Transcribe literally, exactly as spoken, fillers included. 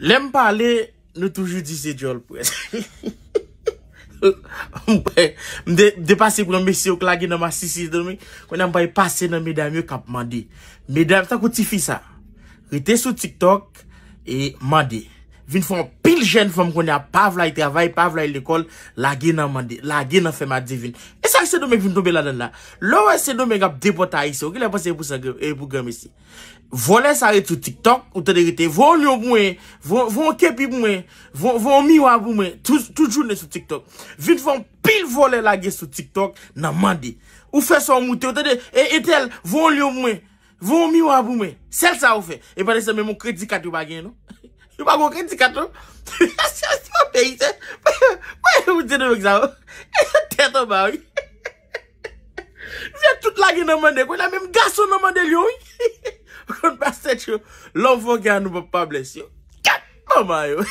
Lè m pale, nou toujou di se djòl près. M te, m te pase pran mesye yo k lage nan masisi Sendomeng. Kounye a m pral pase nan medam yo k ap mande. Medam, tankou tifi sa. Rete sou TikTok e mande. Vin fè yon pil jèn fanm kounye a pa vle al travay, pa vle al lekòl, lage nan mande, lage nan fè madivin. E sa Sendomeng vin tonbe ladann la. Lè w wè Sendomeng ap depòte Ayisyen, ou genlè panse e pou sa, e pou granmesi. Vòlè sa ret sou TikTok, ou tande rete, voye yon lyon pou mwen, voye, voye yon kepi pou mwen, voye, voye yon miwa pou mwen, tout, tout jounen sou TikTok. Vin fè yon pil vòlè lage sou TikTok nan mande. Ou fè sa w moute, ou tande, e, entèl, voye yon lyon pou mwen, voye yon miwa pou mwen. Sèl sa ou fè. E pandan se tan menm yon kredi kat yo pa genyen, non. Yo pa gen kredi kat, non. Se yon peyi, se. Mwen, ou di nou sa, tèt anba, wi. Vye tout lage nan mande. Kounye a menm gason nan mande l yo, wi. Ou konn pastè yo. Love for God, nou pap pa bless yo. Kat manman yo.